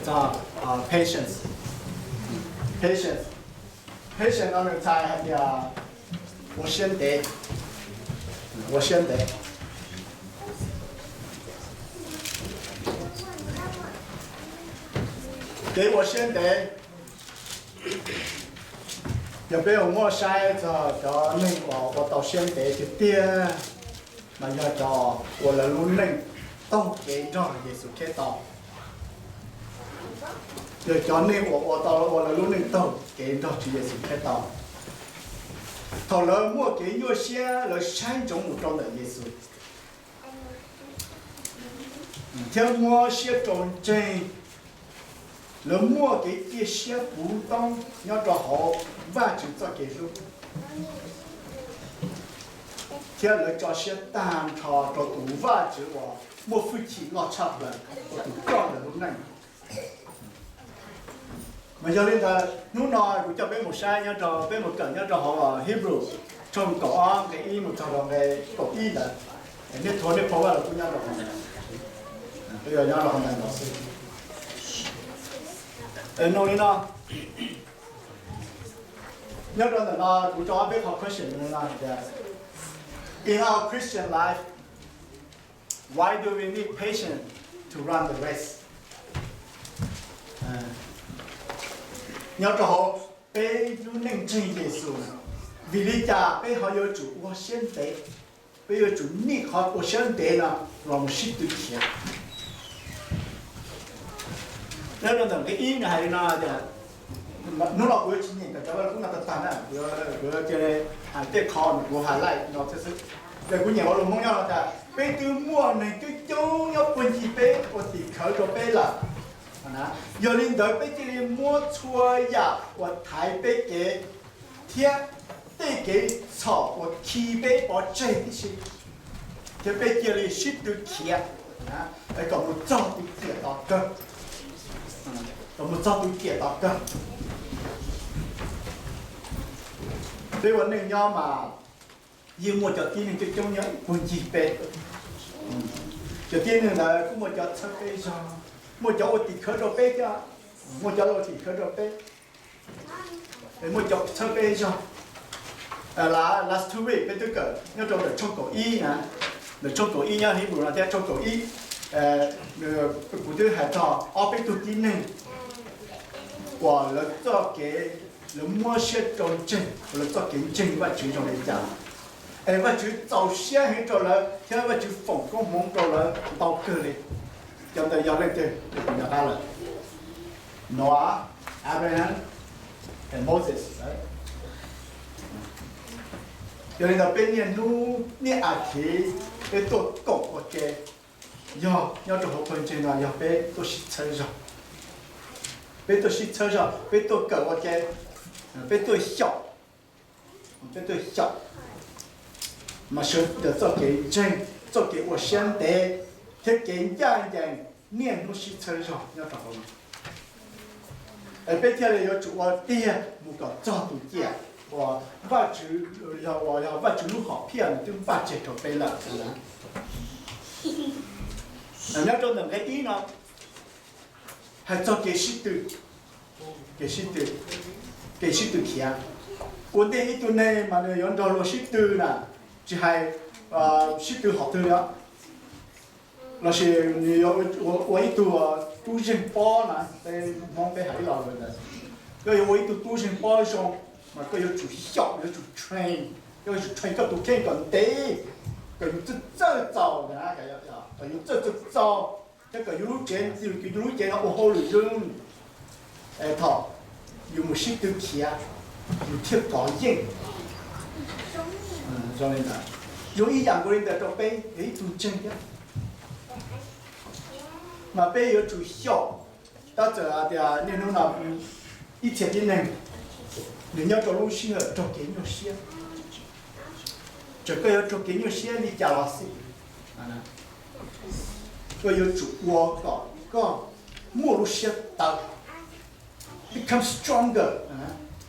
txog patience, patience, patience no nws txhais hais tias ua siab ntev, ua siab ntev. Kev ua siab ntev, yog peb ua muab saib txog cov neeg uas ua tau siab ntev tiag tiag, mas yog cov uas lawv lub neej taug kev nrog Yexus Khetos. Yog cov neeg uas ua tau ua lawv lub neej taug kev nrog Tswv Yexus Khetos. Thaum lawv muaj kev nyuaj siab, lawv saib ntsoov mus rau ntawm Yexus thiab muab siab rau ntseeg, lawv muaj kev cia siab puv toob nyob rau hauv Vajtswv txoj kev hlub, thiab lawv tso siab tag nrho rau tus Vajtswv uas muaj hwj chim loj tshaj plaws, tus coj lawv lub neej. Mas yog li ntawd, hnub no kuv coj peb mus saib nyob rau, peb mus kawm nyob rau hauv Hebrew tshooj kaum ob nqe ib mus txog rau nqe kaum ib ntawd. Nej thuav nej phau Vaj Lug Kub nyob rau hauv ntawd, nyob rau hauv ntawd xwb. Nug li no, nyob rau ntawm no kuv tso ob peb qhov question no tias, in our Christian life, why do we need patience to run the race? Nyob rau hauv peb lub neej ntseeg Yexus, vim li cas peb ho yuav tsum ua siab ntev, peb yuav tsum nij qhov ua siab ntev no los mus sib tw khiav? Nyob rau ntawm nqe ib nws hais li no tias, hnub no kuv yuav tsis nyeem kom cov Vaj Lug Kub no tag tag na, kuv cia li hais tej qho nws kuv highlight no thiab xwb. Ces kuv nyeem ua lus Hmoob nyob no tias, peb twb muaj neeg coob coob nyob puag ncig peb ua tim khawv rau peb lawm. Yog li ntawd peb cia li muab txhua yam uas thaiv peb kev thiab tej kev txhaum uas khi peb pov tseg tib si, thiab peb cia li sib tw khiav kom mus txog tus ciam tom kawg, kom mus txog tus ciam tom kawg. Peb ua neej nyob mas yeej muaj cov tib neeg coob coob nyob puag ncig peb. Cov tib neeg ntawd kuj muaj cov txhawb peb zog, muaj cov ua tim khawv rau peb thiab, muaj cov ua tim khawv rau peb, muaj cov txhawb peb zog. Last two week peb twb kawm nyob rau ntawm tshooj kaum ib na, ntawm tshooj kaum ib nyob Hebrew no thiab tshooj kaum ib, kuv twb hais txog ob peb tug tib neeg uas lawv txoj kev, lawv muab siab rau ntseeg, lawv txoj kev ntseeg Vajtswv zoo li cas, es Vajtswv txaus siab heev rau lawv thiab Vajtswv foom koob hmoov rau lawv ntau kawg li. Cov ntawd yog leej twg? Leej twg nco qab lawm? Noah, Abraham, and Moses. Yog li ntawd peb niaj hnub niaj as thiv peb tuaj koom ua ke, yog nyob rau hauv pawg ntseeg no yog peb tuaj sib txhawb zog, peb tuaj sib txhawb zog, peb tuaj kawm ua ke, peb tuaj xyaum, peb tuaj xyaum, mas sawv daws txoj kev ntseeg, txoj kev ua siab ntev thiab kev ncaj ncees niaj hnub sib txhawb zog nyob rau hauv no. Es peb thiaj li yuav tsum ua tiag mus kom txog tus ciam uas Vajtswv, yog uas yog Vajtswv lub hom phiaj nws twb npaj tseg rau peb lawm. Nyob rau ntawm nqe ib no hais txog kev sib tw, kev sib tw, kev sib tw khiav. Ua ntej ib tug neeg mas nws yuav nrog luag sib tw na, tsis hais sib tw hom twg li os, lossis nws yuav ua ib tug tub zeeg pob na, peb Hmoob peb hais ib lo lus ntawd, koj yuav ua ib tug tub zeeg pob zoo, mas koj yuav tsum xyaum, yuav tsum train, koj yuav tsum train koj tus kheej kom ntev, kom yus txawj txawj txaus, kom yus txawj txawj txaus, thiab kom yus lub cev, yus lub cev no ua hauj lwm zoo. Es thaum yus mus sib tw khiav, yus thiaj kov yeej. Zoo li ntawd, zoo ib yam nkaus li ntawd rau peb yog ib tug ntseeg thiab, mas peb yuav tsum xyaum. Tab txawm hais tias niaj hnub no ib txhia tib neeg nws nyob rau lub sij hawm raug kev nyuaj siab, txawm koj yuav raug kev nyuaj siab li cas los xij, koj yuav tsum ua kom koj muaj lub siab tawv, become stronger,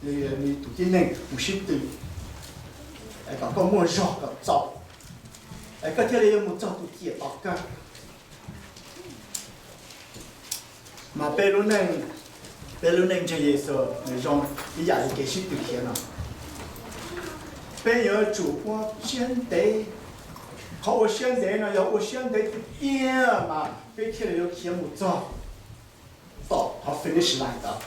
li tus tib neeg mus sib tw, kom koj muaj zog kom txaus, es koj thiaj li yuav mus txog tus ciam tom kawg. Mas peb lub neej, peb lub neej ntseeg Yexus nws zoo ib yam li kev sib tw khiav no. Peb yuav tsum ua siab ntev. Qhov ua siab ntev no yog ua siab ntev tiag tiag mas peb thiaj li yuav khiav mus txog tom qhov finish line tod.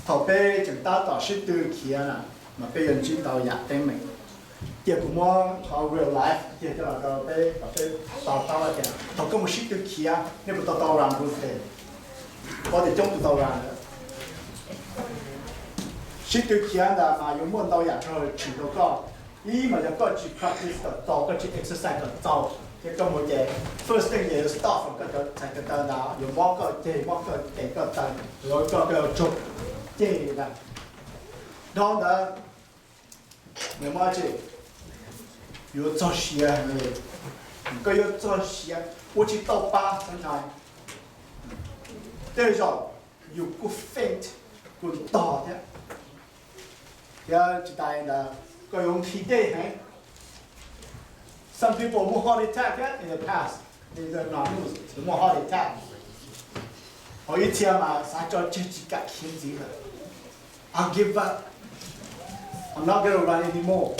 Thaum peb tseem tab tom sib tw khiav na, mas peb yuav ntsib ntau yam teeb meem. Cia kuv muab qhov real life cia coj los rau peb kom peb to taub tias thaum koj mus sib tw khiav nej puas tau tau run ntawd? Paub tias coob tus tau run ntawd. Sib tw khiav ntawd mas yuav muaj ntau yam rog tshwm rau koj. Ib mas yog koj tsis practice kom txaus, koj tsis exercise kom txaus, ces koj mus ces first thing ces yuav stop from koj cov txhais ko taw ntawd, yuav mob koj ceg, mob koj tes koj taw, yuav koj koj tsaug ceg li ntawd. Dhau ntawd nws muaj tsi, yuav txog siav, koj yuav txog siav ua tsis tau pa xav ntshai. Tej zaum yus kuj faint, kuj ntog thiab. Thiab tsis tas li ntawd koj yuav nqhis dej heev. Some people muaj heart attack thiab in the past, in the news muaj heart attack. Ho ib txhia mas xav tso tseg tsis kam khiav ntxiv lawm. I give up. I'm not gonna run anymore.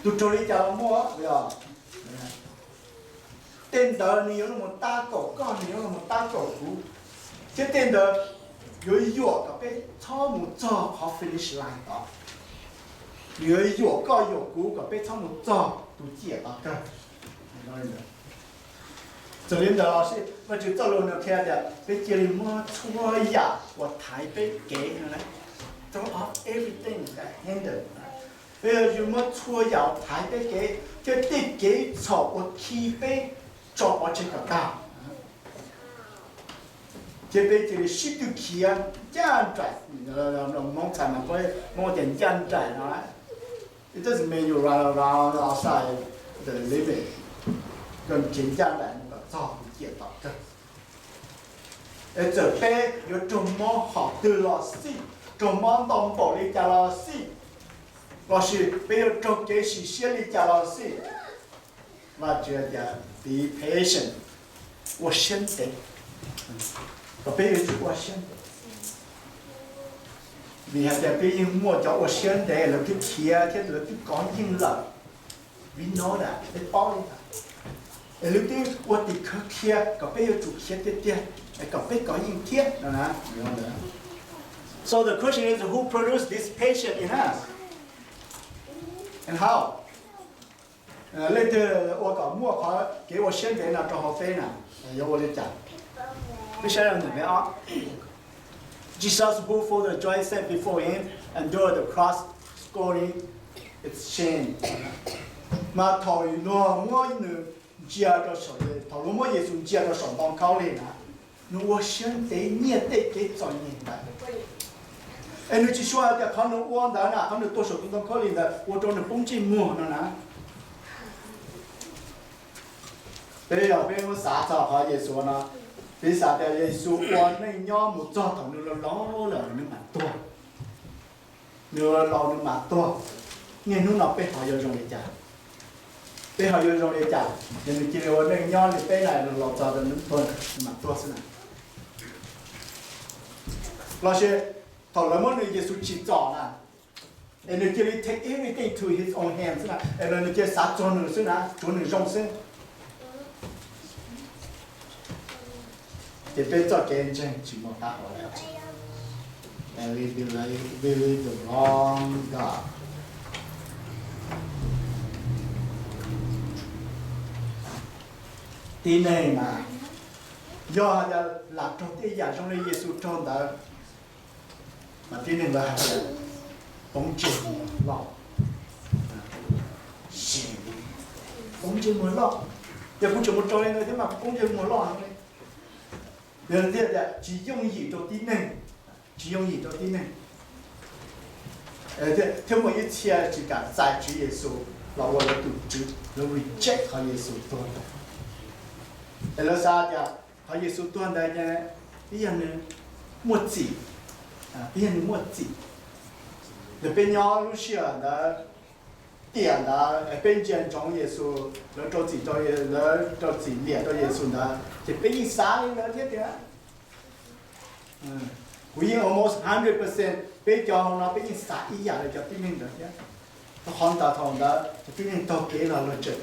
Tus raug li cas los muaj. Tej ntawd nws yuav los tab kaum koj, nws yuav los tab kaum kuv, thiab tej ntawd yuav yuam kom peb txhob mus txog qhov finish line tod. Nws yuav yuam koj yuam kuv kom peb txhob mus txog tus ciam tod kawg. Txawm li ntawd los Vajtswv txoj lus nws qhia tias peb cia li muab txhua yam uas thaiv peb kev no, throw off everything that hinder. Peb yuav tsum muab txhua yam uas thaiv peb kev thiab tej kev txhaum uas khi peb tso pov tseg kom tag. Ces peb cia li sib tw khiav ncaj nraim. Hmoob txhais mas Hmoob tias ncaj nraim no, it doesn't mean you run around outside the limit. Koj khiav ncaj nraim mus kom txog tus ciam tom kawg. Es txawm peb yuav raug mob hom twg los xij, raug mob ntau npaum li cas los xij, lossis peb yuav raug kev sim siab li cas los xij, Vajtswv tias be patient, ua siab ntev. Kom peb yuav tsum ua siab ntev, vim hais tias peb yeej muaj cov ua siab ntev lawv twb khiav thiab lawv twb kov yeej lawm. Vim no peb paub li ntawd, es lawv twb ua tim khawv khiav kom peb yuav tsum khiav tiag tiag, es kom peb kov yeej thiab no na. So the question is, who produced this patience in us? And how? Leej twg ua kom muaj qhov kev ua siab ntev no rau hauv peb na? Yuav ua li cas? Peb saib rau ntawm me ob. Jesus, who for the joy set before him endured the cross, scorning its shame. Mas thaum luag muab nws ntsia rau saum, thaum luag muab Yexus ntsia rau saum ntoo khaub lig na, nws ua siab ntev nyiaj tej kev txom nyem ntawd. Es nws tsis xav hais tias qhov nws ua ntawd na, qhov nws tuag saum tus ntoo khaub lig ntawd ua rau nws poob ntsej muag no na. Peb yog peb muab xav txog qhov Yexus no, peb xav tias Yexus ua neej nyob mus txog thaum nws laus laus lawm nws mam tuag. Nws laus laus nws mam tuag. Niaj hnub no peb ho yuav zoo li cas? Peb ho yuav zoo li cas? Ces nws cia li ua neej nyob li peb na, laus laus txog nws tuag, nws mam tuag xwb na. Lossis thaum lawv muab nws Yexus tsim txom na, es nws cia li take everything to his own hands xwb na, es nws cia li xav txog nws xwb na, tsuav nws zoo xwb. Ces peb txoj kev ntseeg tsis muaj qab hau li. And we believe, believe the wrong God. Tib neeg mas yog hais tias lam raug tej yam zoo li Yexus raug ntawd, mas tib neeg lawv hais tias poob ntsej muag loj. Poob ntsej muag loj. Yog kuv tseem mus raug li ntawd thiab mas kuv poob ntsej muag loj heev li. Yog li ntawd tsis yooj yim rau tib neeg, tsis yooj yim rau tib neeg. Thiab muaj ib txhia tsis kam txais Tswv Yexus los ua lawv tus Tswv, lawv reject qhov Yexus tuag ntawd. Es lawv xav tias qhov Yexus tuag ntawd ib yog nws muaj txim, ib yog nws muaj txim. Nws peb nyob lub sij hawm ntawd, tiam ntawd peb ntsia ntsoov Yexus, lawv rau txim rau, lawv rau txim liam rau Yexus ntawd, ces peb yeej xav li ntawd thiab tias, kuv yeej almost hundred percent, peb cov hauv no peb yeej xav ib yam li cov tib neeg ntawd thiab. Rau qhov ntawd thaum ntawd cov tib neeg taug kev los luag tseem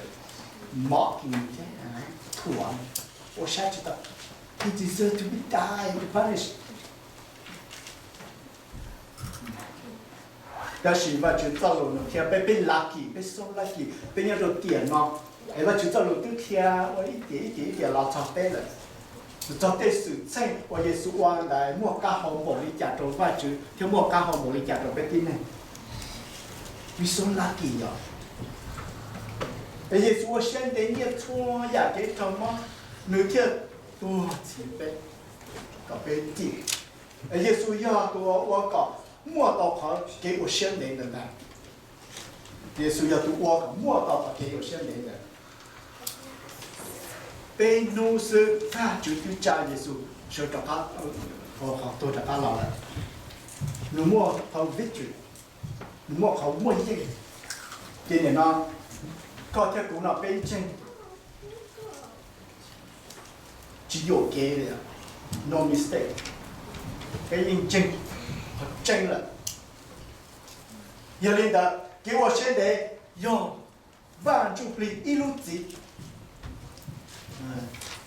mocking thiab, thuam, ua siab tsis tau, he deserve to be die, to punish. Tab sis Vajtswv txoj lus nws qhia peb, peb lucky, peb so lucky peb nyob rau tiam no, es Vajtswv txoj lus twb qhia ua ib tiam ib tiam ib tiam los txog peb lawm. Txog tej xwm txheej uas Yexus ua ntawd muaj qab hau npaum li cas rau Vajtswv thiab muaj qab hau npaum li cas rau peb tib neeg. We so lucky yom. Es Yexus ua siab ntev nyiaj txhua yam kev raug mob, nws thiaj tuag txhiv peb kom peb cim. Es Yexus yog tus uas ua kom muaj tau qhov kev ua siab ntev ntawd ntag. Yexus yog tus ua kom muaj tau qhov kev ua siab ntev ntawd. Peb hnub xwb Vajtswv twb tsa Yexus sawv rov qab, qhov tuag rov qab los lawm. Nws muaj qhov victory, nws muaj qhov muaj yeej. Ces nim no koj thiab kuv no peb ntseeg tsis yuam kev li, no mistake, peb yeej ntseeg qhov tseeb lawm. Yog li ntawd kev ua siab ntev yog Vaj Ntsuj Plig ib lub txiv.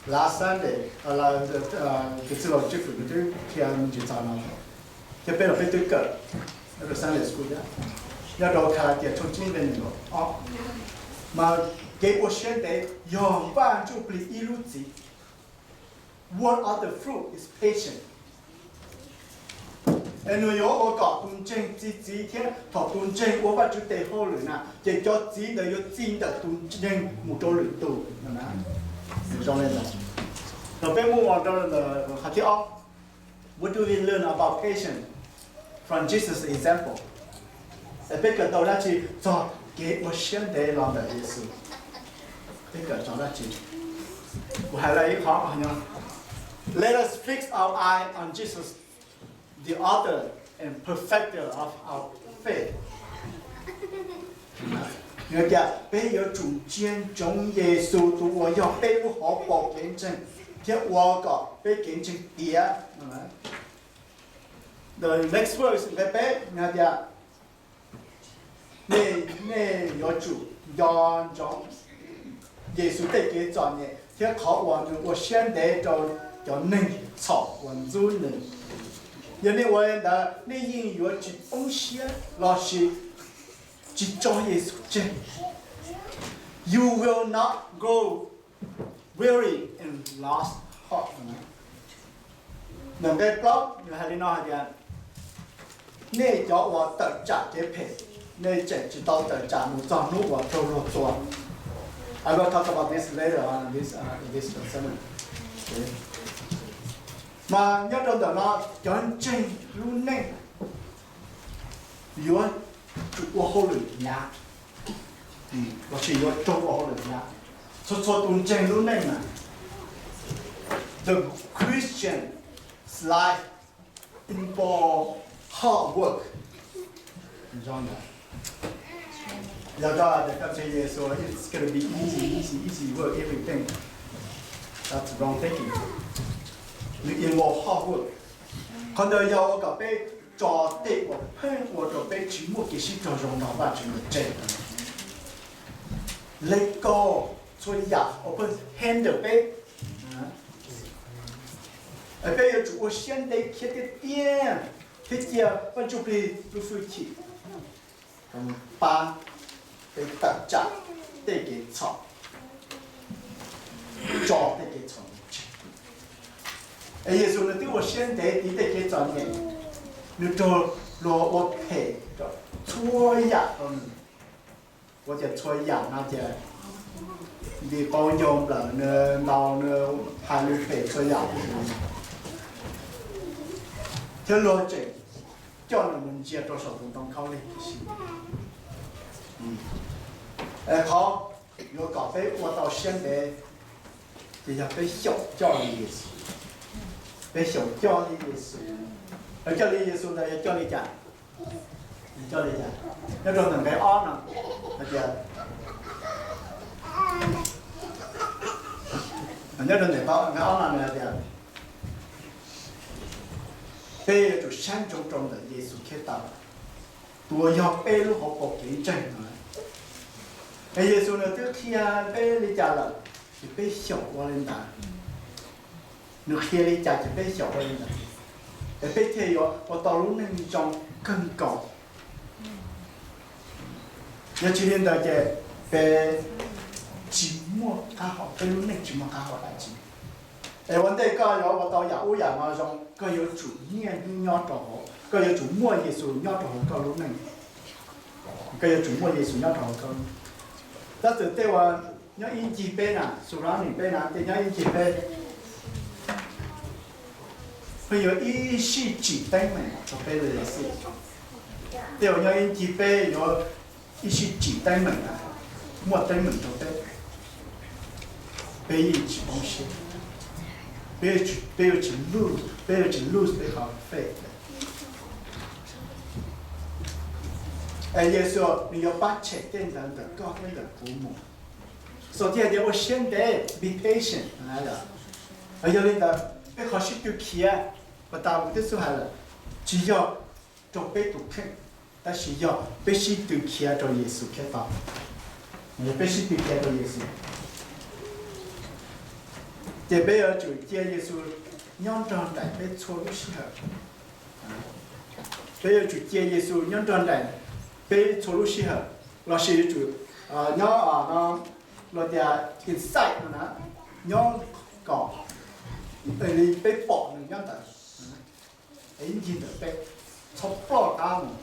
Last Sunday, tus txwj laug Jeffrey twb qhia me ntsis txog no, thiab peb los peb twb kawm rau Sunday School thiab, nyob rau Galatians tshooj tsib nqe nees nkaum ob, mas kev ua siab ntev yog Vaj Ntsuj Plig ib lub txiv. One of the fruit is patience. Es nws yuav ua kom tus ntseeg txi txiv thiab thaum tus ntseeg ua Vajtswv tes hauj lwm na, ces cov txiv ntawd yuav txi ntawm tus ntseeg mus rau lwm tus. Zoo li ntawd, thaum peb move on rau qhov thib ob, what do we learn about patience from Jesus' example? Es peb kawm tau dab tsi txog kev ua siab ntev los ntawm Yexus? Peb kawm tau dab tsi? Kuv hais lawm ib qho, let us fix our eye on Jesus, the author and perfecter of our faith. Yog tias peb yuav tsum ntsia ntsoov Yexus tus uas yog peb lub hauv paus kev ntseeg thiab ua kom peb kev ntseeg tiav. The next verse nqe peb hais tias, nej, nej yuav tsum nco ntsoov Yexus tej kev txom nyem thiab qhov uas nws ua siab ntev rau cov neeg txhaum uas ntxub nws. Yog nej ua li ntawd, nej yeej yuav tsis poob siab lossis tsis tso Yexus tseg. You will not grow weary and lose heart. Nws nqe plaub nws hais li no hais tias, nej cov uas tawm tsam kev phem, nej tseem tsis tau tawm tsam mus txog hnub uas raug luag tua. I will talk about this later on in this, uh, in this sermon. Mas nyob rau ntawm no, cov ntseeg lub neej yuav tsum ua hauj lwm hnyav, lossis yuav raug ua hauj lwm hnyav. Txhua txhua tus ntseeg lub neej na, the Christian's life involve hard work. Yog koj tias koj ntseeg Yexus, it's gonna be easy, easy, easy work, everything. That's wrong thinking. Nws involve hard work. Qhov ntawd yog ua kom peb tso tej uas pheej ua rau peb tsis muaj kev sib raug zoo nrog Vajtswv mus tseg. Let go txhua yam uas pheej hinder peb. Peb yuav tsum ua siab ntev khiav tiag tiag thiab cia Vaj Ntsuj Plig lub hwj chim pab peb tawm tsam tej kev txhaum, tso tej kev txhaum tseg. Es Yexus nws twb ua siab ntev tiv tej kev txom nyem, nws raug luag ua phem txhua yam rau nws. Ua tias txhua yam no ces nti qaub ncaug nplawm nws, ntaus nws, hais lus phem txhua yam, thiab luag tseem coj nws mus ntsia rau saum tus ntoo khaub lig tib si. Es qhov yuav kom peb ua tau siab ntev ces yog peb xyaum coj li Yexus. Peb xyaum coj li Yexus. Coj li Yexus ntawd yog coj li cas? Yog li cas? Nyob rau ntawm nqe ob no hais tias, nyob rau ntawm nqe ob no nws hais tias peb yuav tsum saib ntsoov rau ntawm Yexus Khetos, tus uas yog peb lub hauv paus kev ntseeg no. Es Yexus nws twb qhia peb li cas lawm, ces peb xyaum ua li ntawd. Nws qhia li cas ces peb xyaum ua li ntawd, es peb thiaj yuav ua tau lub neej zoo kawg nkaus. Yog tsis li ntawd ces peb tsis muaj qab hau, peb lub neej tsis muaj qab hau dab tsi. Es ua ntej koj yuav ua tau yam ub yam no zoo, koj yuav tsum niaj hnub nyob rau hauv, koj yuav tsum muaj Yexus nyob rau hauv koj lub neej. Koj yuav tsum muaj Yexus nyob rau hauv koj lub neej. Tab sis tej uas nyob ib ncig peb na, surrounding peb na, tej nyob ib ncig peb, pheej yuav ib sij tsim teeb meem rau peb li xwb. Tej uas nyob ib ncig peb yuav ib sij tsim teeb meem na, muaj teeb meem rau peb, peb yeej tsis poob siab, peb yuav tsis lose, peb yuav tsis lose peb qhov faith. Es Yexus nws yuav pab tshem tej ntawd ntawm koj thiab ntawm kuv mus. Xaus thiaj tias ua siab ntev, be patient. Yog li ntawd, peb qhov sib tw khiav, pas tas kuv twb xub hais lawm, tsis yog rau peb tus kheej, tab sis yog peb sib tw khiav rau Yexus Khetos. Yog peb sib tw khiav rau Yexus, ces peb yuav tsum cia Yexus nyob nrog nraim peb txhua lub sij hawm. Peb yuav tsum cia Yexus nyob nrog nraim peb txhua lub sij hawm, lossis yuav tsum nyob no, los tias inside no na, nyob kom li peb pom nws nyob ntawd, ib ncig ntawm peb, txhob ploj qab mus.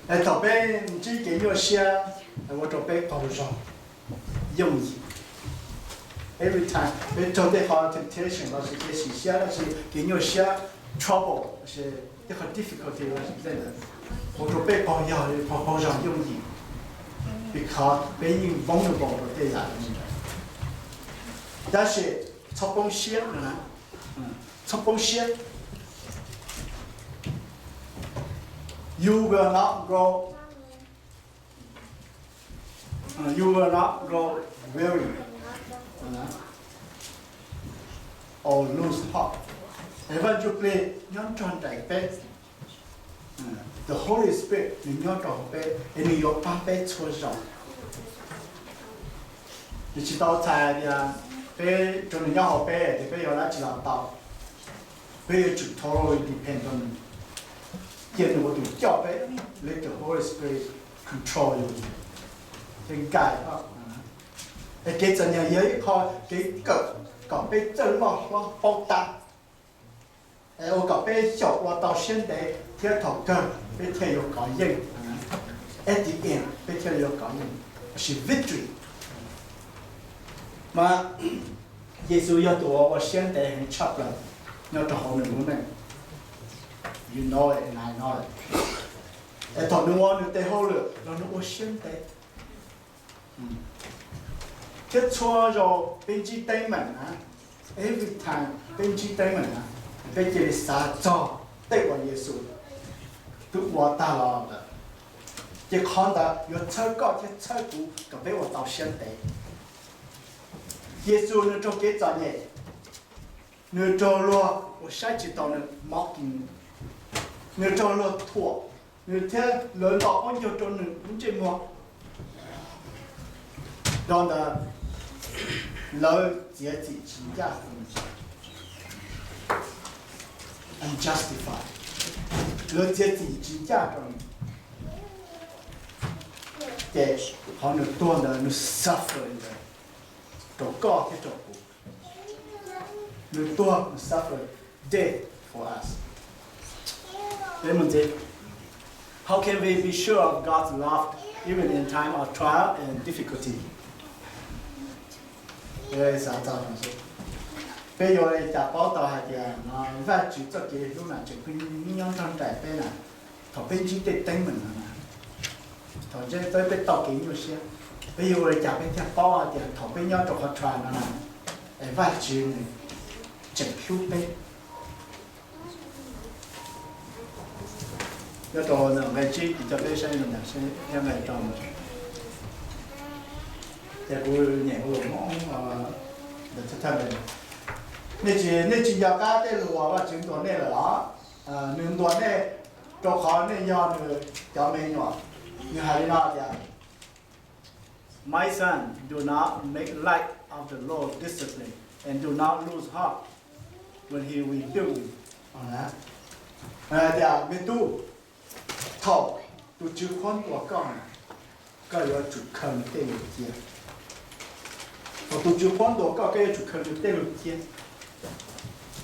Es thaum peb ntsib kev nyuaj siab, ua rau peb qaug zog yooj yim. Every time peb raug tej qhov temptation lossis kev sim siab lossis kev nyuaj siab, trouble lossis tej qhov difficulty lossis tej ntawd, ua rau peb qaug zog, qaug zog yooj yim, because peb yeej vulnerable rau tej yam li ntawd. Tab sis txhob poob siab no na, txhob poob siab. You will not grow, you will not grow weary or lose heart. Es Vaj Ntsuj Plig nyob nrog nraim peb. The Holy Spirit nws nyob rau hauv peb es nws yuav pab peb txhua zaus. Nws tsis tau txhais tias peb rau nws nyob hauv peb ces peb yuav dab tsi los tau. Peb yuav tsum totally depend rau nws, cia nws ua tus coj peb, let the Holy Spirit control you, thiab guide us. Es kev txom nyem yog ib qho kev kawm kom peb txawj loj hlob paub tab, es ua kom peb xyaum ua tau siab ntev thiab thaum kawg peb thiaj yuav kov yeej. At the end peb thiaj yuav kov yeej, lossis victory. Mas Yexus yog tus uas ua siab ntev heev tshaj plaws nyob rau hauv nws lub neej. You know it and I know it. Es thaum nws ua nws tes hauj lwm los nws ua siab ntev. Thiab txhua zaus peb ntsib teeb meem na, every time peb ntsib teeb meem na, peb cia li xav txog tej uas Yexus twb ua tag los lawm. Ces qhov ntawd yuav txhawb koj thiab txhawb kuv kom peb ua tau siab ntev. Yexus nws raug kev txom nyem, nws raug luag uas saib tsis taus nws mocking, nws raug luag thuam, nws thiab lawv ntaus qaub ncaug rau nws lub ntsej muag. Rau ntawd lawv txiav txim tsis ncaj, unjustified, lawv txiav txim tsis ncaj rau nws. Ces qhov nws tuag ntawd nws suffer ntawd rau koj thiab rau kuv. Nws tuag, nws suffer death for us. Peb mus ntxiv. How can we be sure of God's love even in time of trial and difficulty? Xav txog, peb yuav ua li cas paub tau hais tias Vajtswv txoj kev hlub na tseem pheej nyob nrog nraim peb na, thaum peb ntsib tej teeb meem no na, thaum ntsib peb tau kev nyuaj siab, peb yuav ua li cas peb thiaj paub hais tias thaum peb nyob rau qhov trial no na, es Vajtswv nws tseem hlub peb? Nyob rau nqe tsib, kuv coj peb saib nqe rau. Ces kuv nyem ua Hmoob, ntawd thawj thawj, nej tsis, nej tsis nco qab tej lus uas Vajtswv ntuas nej lawm los? Nws ntuas nej rau qhov nej yog nws cov me nyuam. Nws hais li no tias, My son, do not make light of the Lord's discipline, and do not lose heart when he rebuke you. Tias, me tub, thaum tus Tswv qhuab ntuas koj, koj yuav tsum khaws nws tej lus cia. Thaum tus Tswv qhuab ntuas koj, koj yuav tsum khaws nws tej lus cia.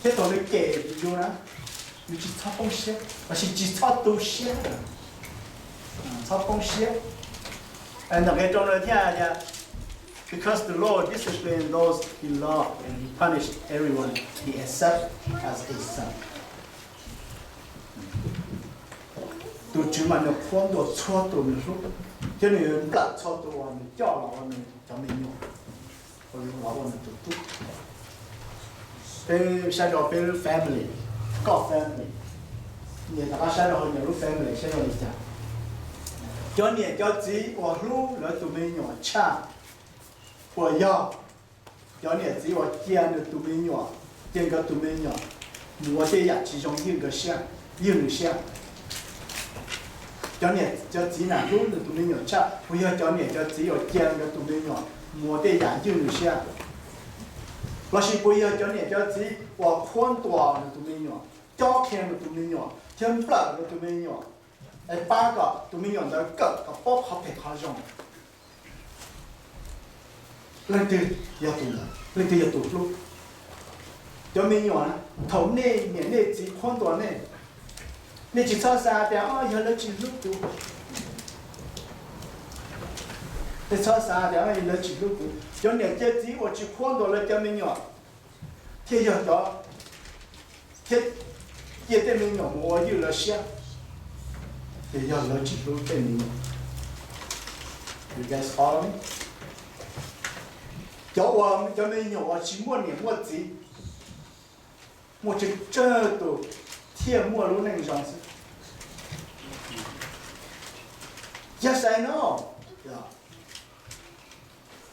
Thiab thaum nws cem yus na, yus tsis txhob poob siab, los sis tsis txhob tu siab, txhob poob siab. Ntawm nqe rau no thiaj tias, Because the Lord disciplines those he loves, and he punishes everyone he accepts as a son. Tus Tswv mas nws qhuab ntuas txhua tus nws hlub, thiab nws nplawm txhua tus uas nws coj los ua nws cov me nyuam, uas los ua nws tus tub. Peb saib rau peb lub family, koj family, niam rov qab saib rau hauv nyias lub family saib zoo li cas. Cov niam cov txiv uas hlub lawv tus me nyuam tshaj, puas yog cov niam txiv uas cia nws tus me nyuam, cia nkawd tus me nyuam mus ua tej yam tsis zoo ywj nkawd siab, ywj nws siab? Cov niam cov txiv na hlub nws tus me nyuam tshaj, puas yog cov niam cov txiv uas cia nkawd tus me nyuam mus ua tej yam ywj nws siab? Los sis puas yog cov niam cov txiv uas qhuab ntuas nws tus me nyuam, cob qhia nws tus me nyuam, thiab nplawm nws tus me nyuam, es pab kom tus me nyuam ntawd kawm kom paub qhov phem qhov zoo? Leej twg yog tus, leej twg yog tus hlub? Cov me nyuam, thaum nej niam nej txiv qhuab ntuas nej, nej tsis txhob xav tias, o, yog lawv tsis hlub kuv. Nej txhob xav tias, o, yog lawv tsis hlub kuv. Cov niam cov txiv uas tsis qhuab ntuas lawv cov me nyuam thiaj yog cov, thiab cia tej me nyuam mus ua ywj lawv siab, ces yog lawv tsis hlub tej me nyuam. You guys follow me? Cov uas, cov me nyuam uas tsis muaj niam muaj txiv, muaj tsawg tsawg tus thiaj muaj lub neej zoo xwb. Yes, I know.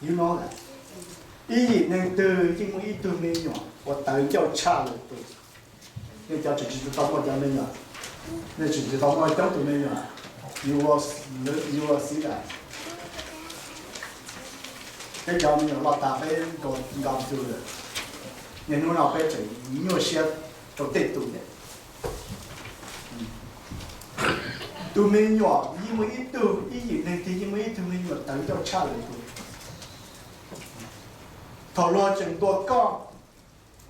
Ib yim neeg twg yeej muaj ib tug me nyuam uas tawv ncauj tshaj lwm tus. Nej cov tseem tsis tau muaj cov me nyuam, nej tseem tsis tau muaj coob tus me nyuam, you will see that. Peb cov me nyuam los tas peb nkaus tus lawm, niaj hnub no peb tseem nyuaj siab rau tej tus thiab. Tus me nyuam yeej muaj ib tug, ib yim neeg twg yeej muaj ib tug me nyuam tawv ncauj tshaj lwm tus. Thaum luag tseem ntuas koj,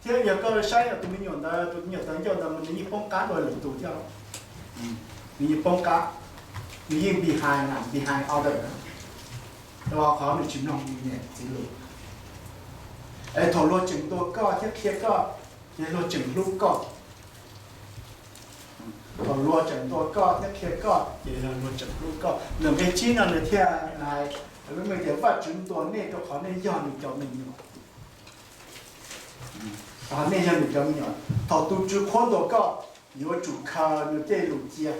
thiab yog koj saib tus me nyuam ntawd, tus me nyuam tawv ncauj ntawd mas nws yeej poob qab dua lwm tus thiab. Nws yeej poob qab, nws yeej behind, behind other, rau qhov nws tsis mloog niam txiv lus. Es thaum luag tseem ntuas koj thiab qhia koj, ces luag tseem hlub koj. Thaum luag tseem ntuas koj thiab qhia koj, ces luag tseem hlub koj. Ntawm nqe tsib no nws thiaj hais lub me tias, Vajtswv ntuas nej rau qhov nej yog nws cov me nyuam. Qhov nej yog nws cov me nyuam, thaum tus Tswv qhuab ntuas koj, yuav tsum khaws nws tej lus cia.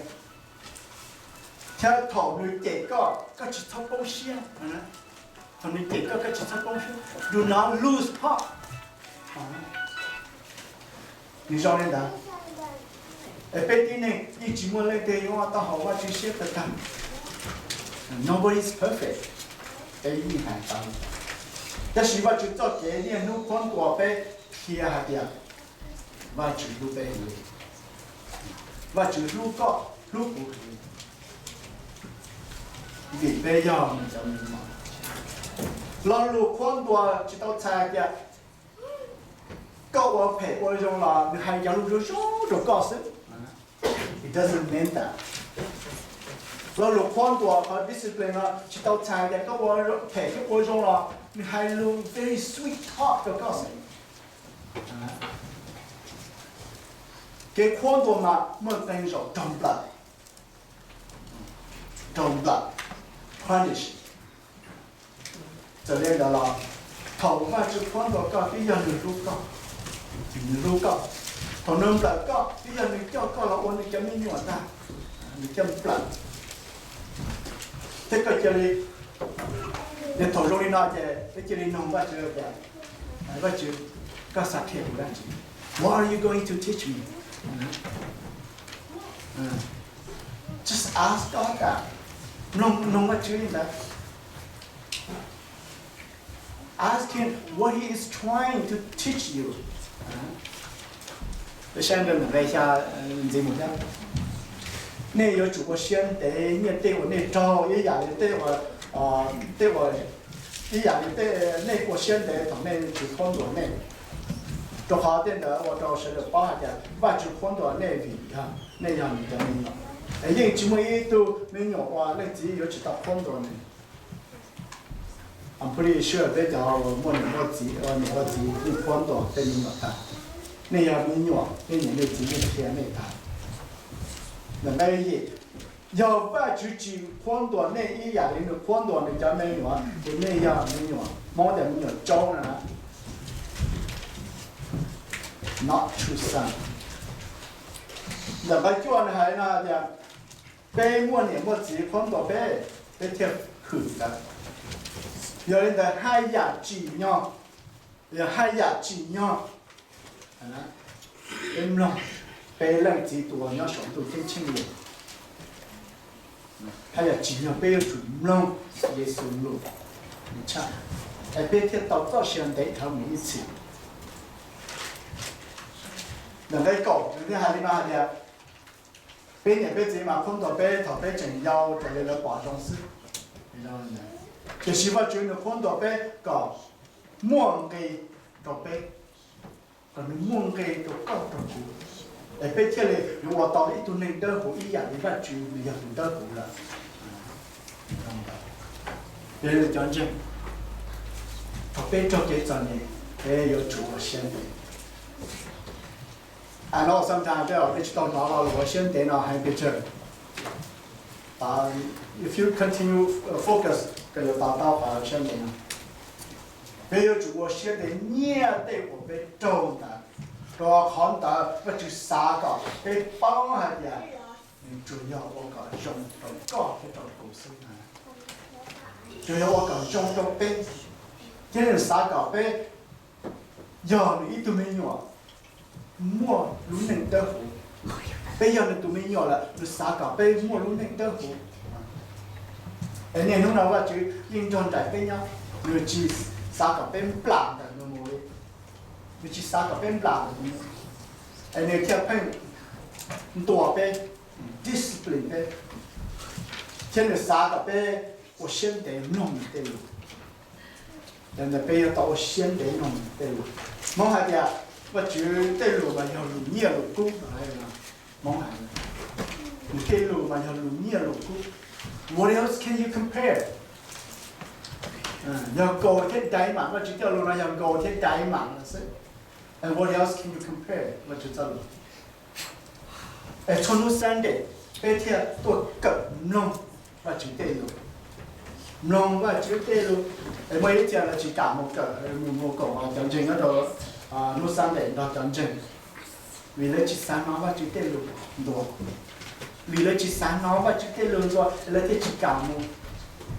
Thiab thaum nws cem koj, koj tsis txhob poob siab. Thaum nws cem koj, koj tsis txhob poob siab. Do not lose heart. Nws zoo li ntawd. Es peb tib neeg yeej tsis muaj leej twg yuav taub hau Vajtswv siab tag tag. Nobody is perfect. Peb yeej hais tau. Tab sis Vajtswv txoj kev niaj hnub qhuab ntuas peb qhia hais tias Vajtswv hlub peb heev li. Vajtswv hlub koj, hlub kuv heev li, vim peb yog nws cov me nyuam. Lo lus qhuab ntuas tsis tau txhais tias koj ua phem ua zoo los nws hais cov lus zoo zoo rau koj xwb. It doesn't mean that. Lo lus qhuab ntuas qhov discipline no tsis tau txhais tias koj ua phem thiab ua zoo los nws hais lus very sweet talk rau koj xwb. Kev qhuab ntuas mas muaj qee zaum raug nplawm, raug nplawm, punish. Txawm li ntawd los thaum Vajtswv qhuab ntuas koj twb yog nws hlub koj, nws hlub koj. Thaum nws nplawm koj twb yog nws coj koj los ua nws cov me nyuam ntag. thiaj nplawm. Thiab koj cia li, ces thaum zoo li no ces peb cia li nug Vajtswv tias, Vajtswv, koj xav qhia kuv dab tsi? What are you going to teach me? Just ask God that. Mloog, mloog Vajtswv li ntawd. Ask him what he is trying to teach you. Peb saib nqe xya ntxiv mus thiab. Nej yuav tsum ua siab ntev nyiaj tej uas nej raug ib yam li tej uas, tej uas, ib yam li tej nej ua siab ntev thaum nej tus qhuab ntuas nej. Rau qhov tej ntawd ua rau sawv daws paub hais tias Vajtswv qhuab ntuas nej vim yog nej yog nws cov me nyuam. Es yeej tsis muaj ib tug me nyuam uas leej txiv yuav tsis tau qhuab ntuas nws. I'm pretty sure peb cov uas muaj niam muaj txiv, niam muaj txiv yeej qhuab ntuas tej me nyuam tag. Nej yog me nyuam, nej niam nej txiv yeej qhia nej tag. Ntawm nqe yim, yog Vajtswv tsis qhuab ntuas nej ib yam li nws qhuab ntuas nws cov me nyuam, ces nej yog me nyuam, Hmoob tias me nyuam tsaub na, not true son. Ntawm nqe cuaj nws hais no tias, peb muaj niam muaj txiv qhuab ntuas peb, peb thiaj hwm ntawd. Yog li ntawd haj yam tsim nyog, yog haj yam tsim nyog peb mloog peb leej txiv tus uas nyob saum ntuj ceeb tsheej li. Haj yam tsim nyog peb yuav tsum mloog Yexus lus tshaj, es peb thiaj tau txoj sia ntev dhawv mus ib txhis. Ntawm nqe kaum nws thiaj hais li no hais tias, peb niam peb txiv mas qhuab ntuas peb thaum peb tseem yau raws li lawv pom zoo xwb. Tiam sis Vajtswv nws qhuab ntuas peb kom muaj nqi rau peb, kom nws muaj nqi rau koj rau kuv, es peb thiaj li yuav ua tau ib tug neeg dawb huv ib yam li Vajtswv nws yog tus dawb huv lawm. Yog li cov ntseeg, thaum peb raug kev txom nyem, peb yuav tsum ua siab ntev. I know sometimes peb, peb tsis tau hnov lo lus ua siab ntev no heev pes tsawg. If you continue focus, koj yuav to taub qhov siab ntev no. Peb yuav tsum ua siab ntev nyiaj tej uas peb raug ntawd, rau qhov ntawd Vajtswv xav kom peb paub hais tias nws tsuas yog ua kom zoo rau koj thiab rau kuv xwb. Tsuas yog ua kom zoo rau peb, thiab nws xav kom peb yog nws ib tug me nyuam muaj lub neej dawb huv. Peb yog nws tus me nyuam lawm, nws xav kom peb muaj lub neej dawb huv. Es niaj hnub no Vajtswv yeej nrog nraim peb nyob, nws tsis xav kom peb nplam ntawm nws mus li. Nws tsis xav kom peb nplam ntawm nws, es nws thiaj pheej ntuas peb, discipline peb, thiab nws xav kom peb ua siab ntev mloog nws tej lus. Yog ntawd peb yuav tau ua siab ntev mloog nws tej lus. Hmoob hais tias Vajtswv tej lus mas yog lus nyiaj lus kub no. Hmoob hais, nws tej lus mas yog lus nyiaj lus kub. What else can you compare? Yog gold thiab diamond, Vajtswv tej lus no yog gold thiab diamond no xwb. And what else can you compare Vajtswv txoj lus? Es txhua hnub Sunday peb thiaj tuaj kawm mloog Vajtswv tej lus, mloog Vajtswv tej lus. Es muaj ib txhia lawv tsis kam mus kawm, mus koom cov ntseeg nyob rau hnub Sunday nrog cov ntseeg, vim lawv tsis xav hnov Vajtswv tej lus ntuas, vim lawv tsis xav hnov Vajtswv tej lus ntuas lawv thiaj tsis kam mus.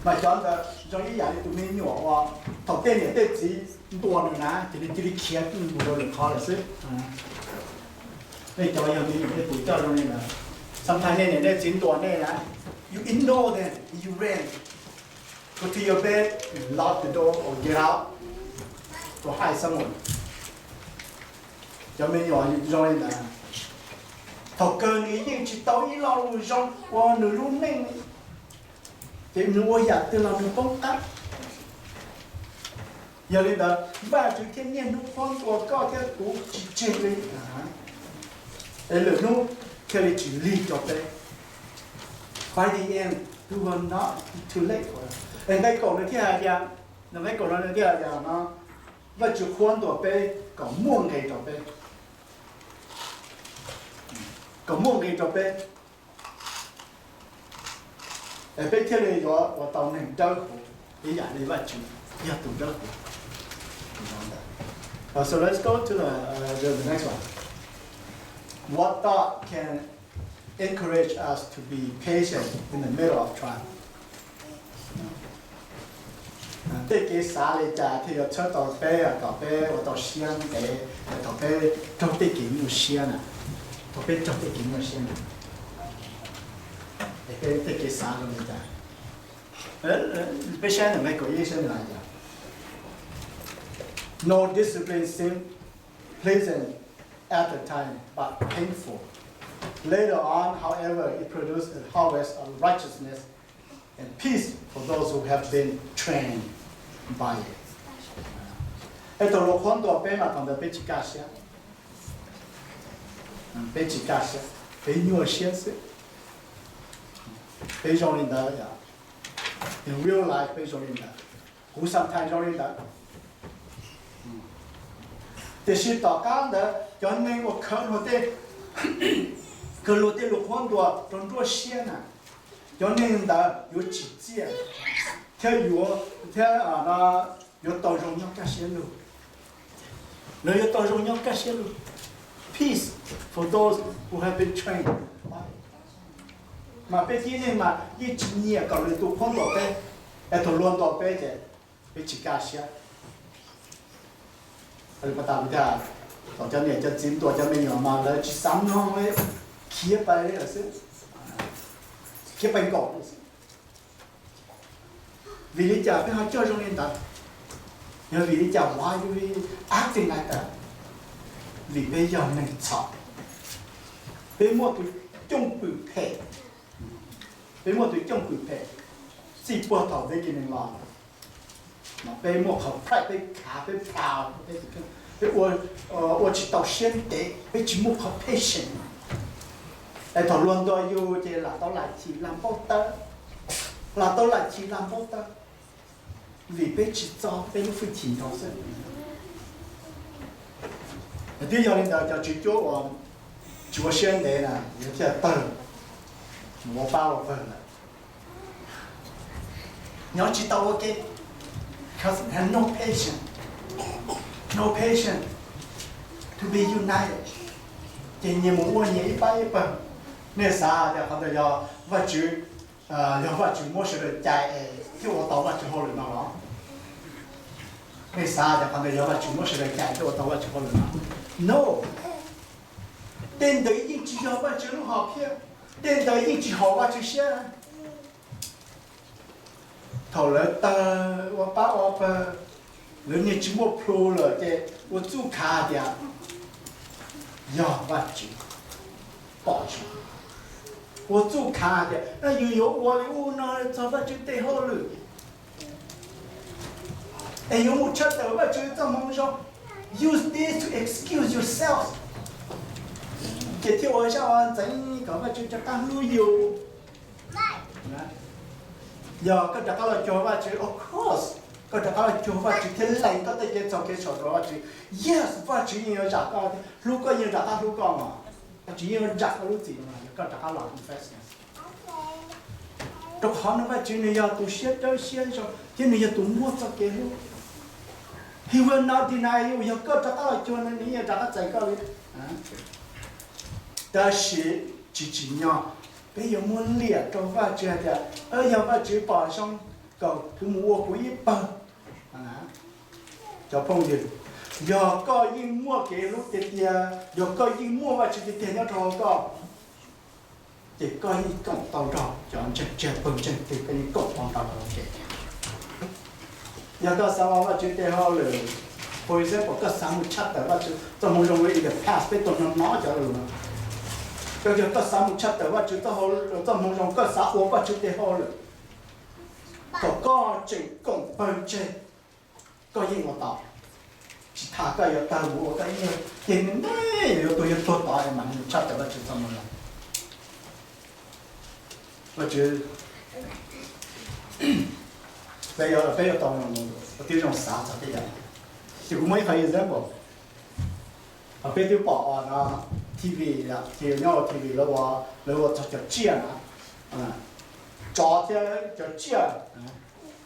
Mas cov ntawd zoo ib yam li tus me nyuam uas thaum tej niam tej txiv ntuas nws na ces nws cia li khiav mus rau lwm qhov lawm xwb. Nej cov yog me nyuam nej puas coj zoo li ntawd? Sometimes nej niam nej txiv ntuas nej na, you ignore them, you ran, go to your bed, lock the door or get out, go hide somewhere. Cov me nyuam zoo li ntawd, thaum kawg nws yeej tsis tau ib lo lus zoo ua nws lub neej, ces nws ua yam twg los nws poob qab. Yog li ntawd Vajtswv thiaj niaj hnub qhuab ntuas koj thiab kuv tsis tseg li, es lwm hnub thiaj li tsis lig rau peb. By the end, it will not be too late for us. Es nqe kaum nws thiaj hais tias, nqe kaum no nws thiaj hais tias no, Vajtswv qhuab ntuas peb kom muaj nqis rau peb, kom muaj nqis rau peb, es peb thiaj li yuav ua tau neeg dawb huv ib yam li Vajtswv yog tus dawb huv. So let's go to the, uh, the, the next one. What thought can encourage us to be patient in the middle of trial. Tej kev xav li cas thiaj yuav txhawb tau peb kom peb ua tau siab ntev thaum peb raug tej kev nyuaj siab na, thaum peb raug tej kev nyuaj siab na, es peb tej kev xav zoo li cas? Peb saib ntawm nqe kaum ib saib nws hais tias, No discipline seems pleasant at the time, but painful. Later on, however, it produces a harvest of righteousness and peace for those who have been trained by it. Es thaum luag qhuab ntuas peb mas thaum ntawd peb tsis kaj siab, peb tsis kaj siab, peb nyuaj siab xwb. Peb zoo li ntawd, in real life peb zoo li ntawd, kuv sometimes zoo li ntawd. Tiam sis tom qab ntawd cov neeg uas khawv luag tej, khawv luag tej lus qhuab ntuas rau nruab siab na, cov neeg ntawd yuav tsim txiaj thiab yuav, thiab yuav tau zoo nyob kaj siab lug. Lawv yuav tau zoo nyob kaj siab lug. Peace for those who have been trained. Mas peb tib neeg mas yeej tsis nyiam kom lwm tus qhuab ntuas peb, es thaum luag ntuas peb ces peb tsis kaj siab. Li pas tas kuv tias, thaum cov niam cov txiv ntuas cov me nyuam mas lawv tsis xav mloog li, khiav pais lawm xwb, khiav pais nkaum lawm xwb. Vim li cas peb ho coj zoo li ntawd? Yog vim li cas why do we acting like that? Vim peb yog neeg txhaum, peb muaj tus cooj pwm phem, peb muaj tus cooj pwm phem txij puag thaum peb yog neeg los. Mas peb muaj qhov pride, peb khav, peb proud, peb ua, ua tsis tau siab ntev, peb tsis muaj qhov patience. Es thaum luag ntuas yus ces lam tau lam chim lam npau taws, lam tau lam chim lam npau taws, vim peb tsis txo peb lub hwj chim nrau xwb. Twb yog li ntawd cov tswv cuab uas tsis ua siab ntev na yuav thiaj tawg, mus ua pab ua pawg lawm. Nyob tsis tau ua ke, because have no patience, no patience to be united. Ces nyias mus ua nyias ib pab ib pawg. Nej xav tias qhov ntawd yog Vajtswv, yog Vajtswv muab sawv daws cais es thiaj ua tau Vajtswv hauj lwm no los? Nej xav tias qhov ntawd yog Vajtswv muab sawv daws cais thiaj ua tau Vajtswv hauj lwm no? No. Tej ntawd yeej tsis yog Vajtswv lub hom phiaj, tej ntawd yeej tsis haum Vajtswv siab. Thaum lawv tawg ua pab ua pawg, lawv niag tsis muaj plhu lawm ces ua txuj khav tias yog Vajtswv pom zoo, ua txuj khav tias yus yuav ua li ub no txog Vajtswv tes hauj lwm, es yuav mus tshaj tawm Vajtswv txoj moo zoo. Use this to excuse yourself, ces thiaj ua zaj ua ntxeev kom Vajtswv rov qab hlub yus. Yog koj rov qab los cuag Vajtswv, of course, koj rov qab los cuag Vajtswv thiab lees koj tej kev txhaum kev txhaum rau Vajtswv. Yes, Vajtswv yeej yuav zam koj, hlub koj yeej rov qab hlub koj mas. Vajtswv yeej yuav zam koj lub txim no yog koj rov qab los confess. Rau qhov no Vajtswv nws yog tus siab dawb siab zoo thiab nws yog tus muaj txoj kev hlub. He will not deny you, yog koj rov qab los cuag nws, nws yeej rov qab txais koj li. Tab sis tsis tsim nyog peb yuav muab liam rau Vajtswv hais tias, yog Vajtswv pom zoo kom kuv mus ua kuv ib pawg. Cov phooj ywg, yog koj yeej muaj kev hlub tiag tiag, yog koj yeej muaj Vajtswv tiag tiag nyob rau hauv koj, ces koj yeej koom tau nrog cov ntseeg tseg pawg ntseeg twg, koj yeej koom tau nrog lawv ua ke. Yog koj xav ua Vajtswv tes hauj lwm, for example, koj xav mus tshaj tawm Vajtswv txoj moo zoo li in the past peb tau hnov hnov cov lus no, yog koj xav mus tshaj tawm Vajtswv txoj moo zoo, koj xav ua Vajtswv tes hauj lwm kom koj tseem koom pawg tseg, koj yeej ua tau. Tsis tas koj yuav tawg mus ua koj ib leeg, ces nws yuav tuag, yuav tuag tod es mam li mus tshaj tawm Vajtswv txoj moo zoo. Vajtswv, peb yuav, peb yuav tau ua tib zoo xav txog tej yam. Ces kuv muaj ib qho example. Peb twb pom no, T V, ces nyob hauv T V lawv ua, lawv ua txog cov tsiaj na, tsov thiab cov tsiaj,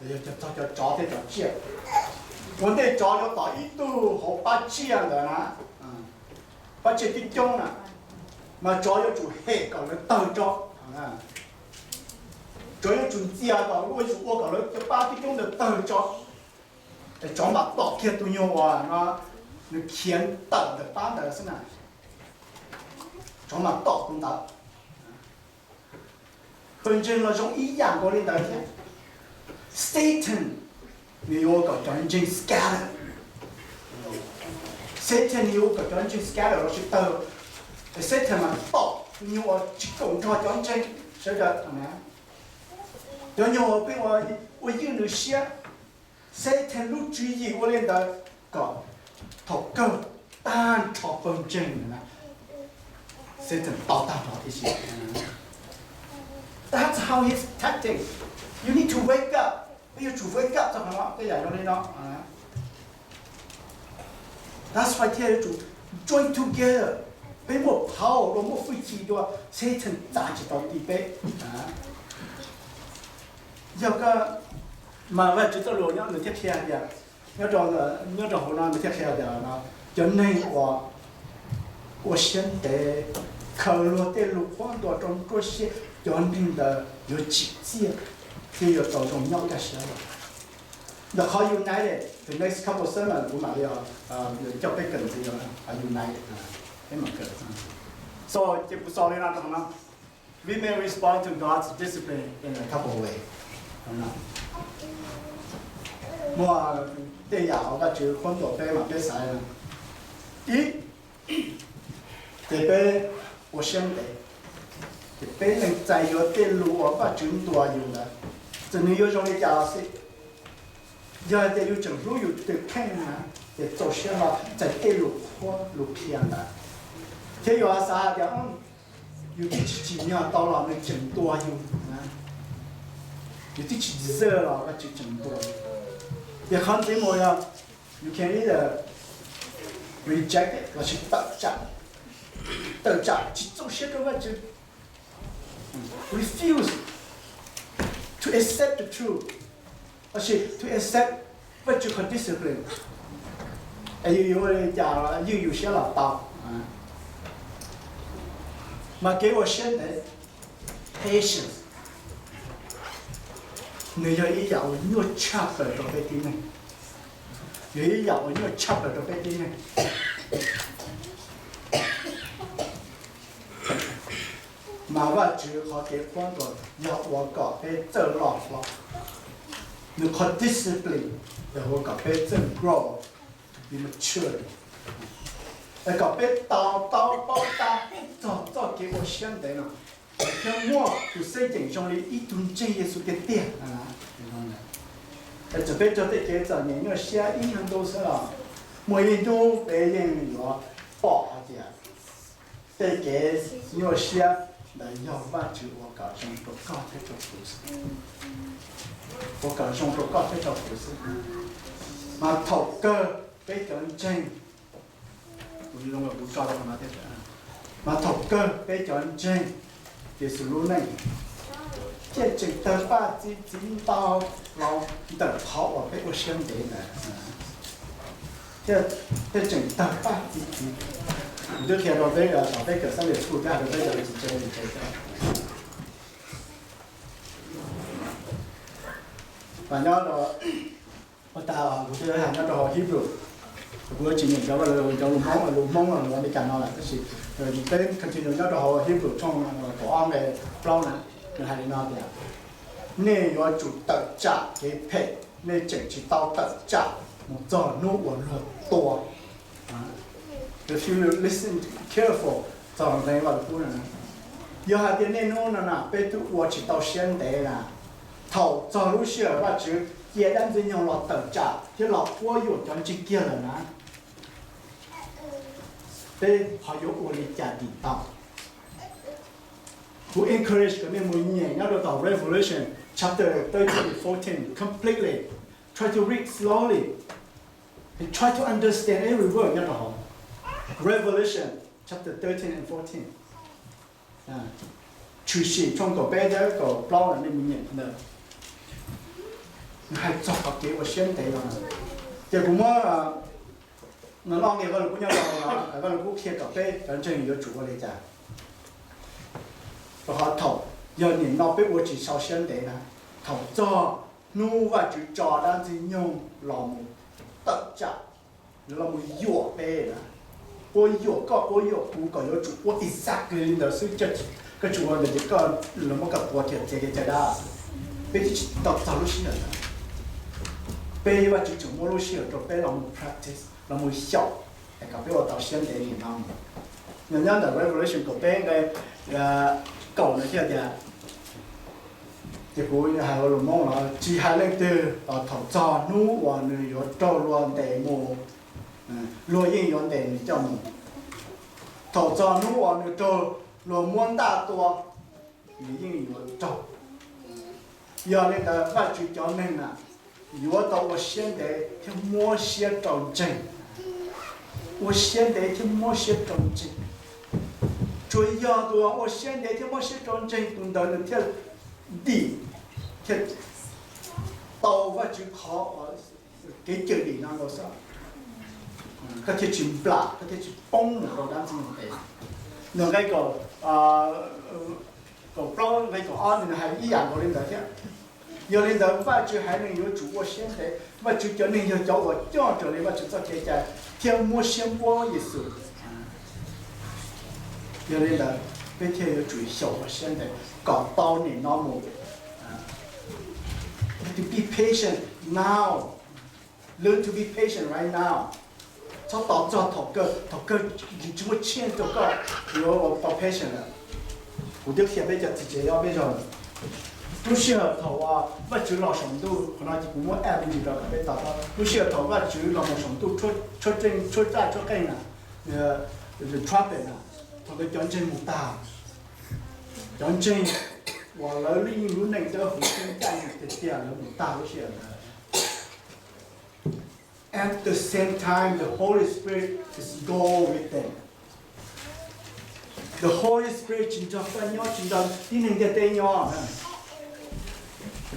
yog txog cov tsov thiab cov tsiaj. Ua ntej tsov yuav tom ib tug hauv pab tsiaj ntawd na, pab tsiaj coob coob na, Mas tsov yuav tsum hem kom lawv tawg tso. Tsov yuav tsum ntxias kom, yuav tsum ua kom lawv cov pab coob coob ntawd tawg tso. Es tsov mam tom kiag tus nyuag uas no nws khiav tawm ntawm pab ntawd xwb na. Tsov mam tom tus ntawd. Pawg ntseeg los zoo ib yam nkaus li ntawd thiab. Satan nws yuav ua kom cov ntseeg scatter. Satan nws yuav ua kom cov ntseeg scatter lossis tawg. Satan mas tom tus nyuag uas tsis koom nrog cov ntseeg sawv daws. Cov nyuag uas pheej ua ywj nws siab, Satan lub tswv yim ua li ntawd kom thaum kawg tag nrho pawg ntseeg na, Satan tau tag nrho tib si. That's how his tactic. You need to wake up. Peb yuav tsum wake up txog qhov no, tej yam zoo li no. That's why thiaj yuav tsum join together. Peb muaj power dua, muaj hwj chim dua, Satan txav tsis tau ti peb. Yog koj, mas Vajtswv txoj lus nyob nws thiaj qhia tias, nyob rau, nyob rau hauv no nws thiaj qhia tias no, cov neeg uas ua siab ntev, khaws luag tej lus qhuab ntuas rau nruab siab, cov neeg ntawd yuav tsim txiaj thiab yuav tau zoo nyob kaj siab los. Ntawm qhov united, the next couple sermon kuv mam li coj peb kawm ntxiv qhov united, peb mam kawm. So ces kuv xaus li no rau no. We may respond to God's discipline in a couple of ways. Muaj tej yam uas Vajtswv qhuab ntuas peb mas peb xaiv. Ib, ces peb ua siab ntev, ces peb lees txais yuav tej lus uas Vajtswv ntuas yus ntawd, txawm nws yuav zoo li cas los xij. Yog hais tias yus tseem hlub yus tus kheej na, ces txaus siab hlo txais tej lus qhuab lus qhia ntawd. Thiab yus xav hais tias yus twb tsis tsim nyog tau los nws tseem ntuas yus, yus twb tsis deserve los Vajtswv tseem ntuas. Ces qhov ntxiv mus yog you can either reject it lossis tawm tsam, tawm tsam tsis txaus siab rau Vajtswv, refuse to accept the truth, lossis to accept Vajtswv qhov discipline. Es yus yuav ua li cas los ywj yus siab los tau. Mas kev ua siab ntev, patience, nws yog ib yam uas nyuaj tshaj plaws rau peb tib neeg. Yog ib yam uas nyuaj tshaj plaws rau peb tib neeg. Mas Vajtswv qhov kev qhuab ntuas yog ua kom peb txawj loj hlob. Nws qhov discipline yog ua kom peb txawj grow, to be mature, es kom peb to taub paub tab txog txoj kev ua siab ntev no, thiab muaj tus xeeb ceem zoo li ib tug ntseeg Yexus tiag tiag. Es txawm peb raug tej kev txom nyem nyuaj siab ib nyuag ntu xwb los, muaj ib hnub peb yeej yuav pom hais tias tej kev nyuaj siab ntawd yog Vajtswv ua kom zoo rau koj thiab rau kuv xwb. Ua kom zoo rau koj thiab rau kuv xwb. Mas thaum kawg peb cov ntseeg, kuv tso, mas thaum kawg peb cov ntseeg Yexus lub neej thiaj tseem tawg paj txi txiv ntau los ntawm qhov uas peb ua siab ntev ntawd. Thiaj, thiaj tseem tawg paj txi txiv. Kuv twb qhia rau peb, thaum peb kawm Sunday school thiab rau peb cov tsis ntseeg, mas nyob rau, ua tas kuv twb hais nyob rau hauv Hebrew, kuv tsis nyeem cov, cov lus Hmoob, lus Hmoob los lus Amelikas no lawm, tab sis peb continue nyob rau hauv Hebrew tshooj kaum ob nqe plaub na, nws hais li no tias, nej yuav tsum tawm tsam kev phem, nej tseem tsis tau tawm tsam mus txog hnub uas luag tua. If you listen careful, txog nqe Vaj Lug Kub no, yog hais tias niaj hnub no na peb twb ua tsis tau siab ntev na, thaum txog lub sij hawm Vajtswv cia dab Ntxwg Nyoog los tawm tsam thiab los quab yuam cov ntseeg kiag lawm na, peb ho yuav ua li cas dim tau? Kuv encourage kom nej mus nyeem nyob rau tom Revelation chapter thirteen and fourteen completely. Try to read slowly and try to understand every word nyob rau hauv Revelation chapter thirteen and fourteen. Tshwm Sim tshooj kaum peb thiab kaum plaub los nej mus nyeem ntawd. Nws hais txog qhov kev ua siab ntev no. Ces kuv muab no ob nqe Vaj Lug Kub nyob rau hauv no, Vaj Lug Kub qhia kom peb cov ntseeg yuav tsum ua li cas. Rau qhov thaum yog nim no peb ua tsis sau siab ntev na, thaum txog hnub Vajtswv tso dab Ntxwg Nyoog los mus tawm tsam, los mus yuam peb na, quab yuam koj quab yuam kuv kom yuav tsum ua exactly li ntawd xwb, koj tsis ua ntawd ces koj, lawv muab koj tua thiab txiav kev cai dab. Peb twb tsis tau txog lub sij hawm ntawd. Peb, Vajtswv tseem muab lub sij hawm rau peb los mus practice, los mus xyaum, es kom peb ua tau siab ntev nim no. Nyob ntawm Revelation kaum peb nqe kaum no thiaj tias, ces kuv hais ua lus Hmoob no, tsis hais leej twg los thaum txog hnub uas nws yuav raug luag ntes mus, luag yeej yuav ntes nws coj mus. Thaum txog hnub uas nws raug luag muab ntaj tua, nws yeej yuav raug. Yog li ntawd Vajtswv cov neeg na, yuav tau ua siab ntev thiab muab siab rau ntseeg. Ua siab ntev thiab muab siab rau ntseeg. Tsuas yog tus uas ua siab ntev thiab muab siab rau ntseeg, tus ntawd nws thiaj dim, thiaj tau Vajtswv qhov kev cawm dim no xwb. Koj thiaj tsis nplam, koj thiaj tsis poob mus rau dab Ntxwg Nyoog tes. Nws nqe kaum plaub nqe kaum ob nws hais ib yam nkaus li ntawd thiab. Yog li ntawd Vajtswv haiv neeg yuav tsum ua siab ntev, Vajtswv cov neeg yog cov uas coj raws li Vajtswv txoj kev cai thiab muab siab npuab Yexus. Yog li ntawd peb thiaj yuav tsum xyaum ua siab ntev kom tau nim no mus. To be patient now. Learn to be patient right now. Txhob tos txog thaum kawg, thaum kawg tsis muaj chance rau koj yuav ua patient lawm. Kuv twb qhia peb cov txiv tsev ob peb zaug lawm. Lub sij hawm thaum uas Vajtswv los saum ntuj, qhov no ces kuv muab add me ntsis rau kom peb to taub. Lub sij hawm thaum Vajtswv los mus saum ntuj, tshuab tseej, tshuab txaj, tshuab qeej na, trumpet na, thaum ntawd cov ntseeg mus tag. Cov ntseeg uas lawv yeej lub neej dawb huv caj ntswg tiag tiag lawv mus tag lub sij hawm ntawd. At the same time, the Holy Spirit is go with them. The Holy Spirit tsis nrog koj nyob, tsis nrog tib neeg ntiaj teb nyob.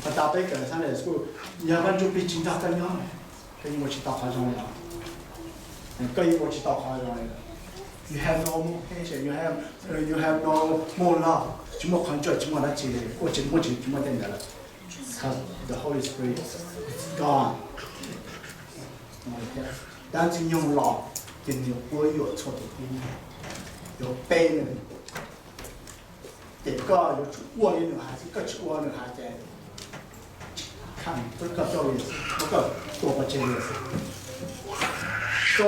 Pas tas peb kawm Sunday School, yog Vaj Ntsujplig tsis nrog koj nyob, koj yeej ua tsis tau qhov zoo li. Koj yeej ua tsis tau qhov zoo li. You have no more patience, you have, you have no more love. Tsis muaj qhov ntsuaj, tsis muaj dab tsi, ua tsis muaj, tsis muaj tej ntawd lawm. Because the Holy Spirit is gone. Dab Ntxwg Nyoog los ces nws yuav quab yuam txhua tus tib neeg, yuav pe nws. Ces koj yuav tsum ua li nws hais, koj tsis ua nws hais ces koj coj li, koj tua pov tseg li. So,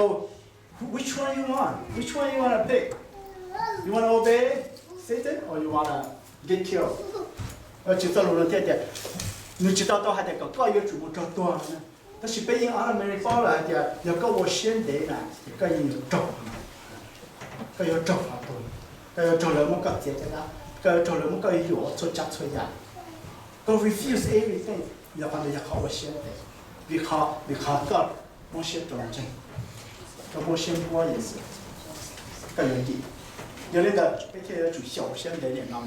which one you want? Which one you wanna pick? You wanna obey Satan or you wanna get killed? Tsis txoj lus no thiaj tias, nws tsis tau tau hais tias kom koj yuav tsum mus raug tuag no. Tab sis peb yeej ob me paub lawm hais tias yog koj ua siab ntev na ces koj yeej yuav raug, koj yuav raug qhov tuag, koj yuav raug lawv muab koj txiav caj dab, koj yuav raug lawv muab koj yuam txhua tsav txhua yam. Koj refuse everything, yog qhov ntawd yog qhov ua siab ntev, vim qhov, vim qhov koj muab siab rau ntseeg, koj muab siab npuab Yexus, koj yuav dim. Yog li ntawd peb thiaj yuav tsum xyaum siab ntev nim no.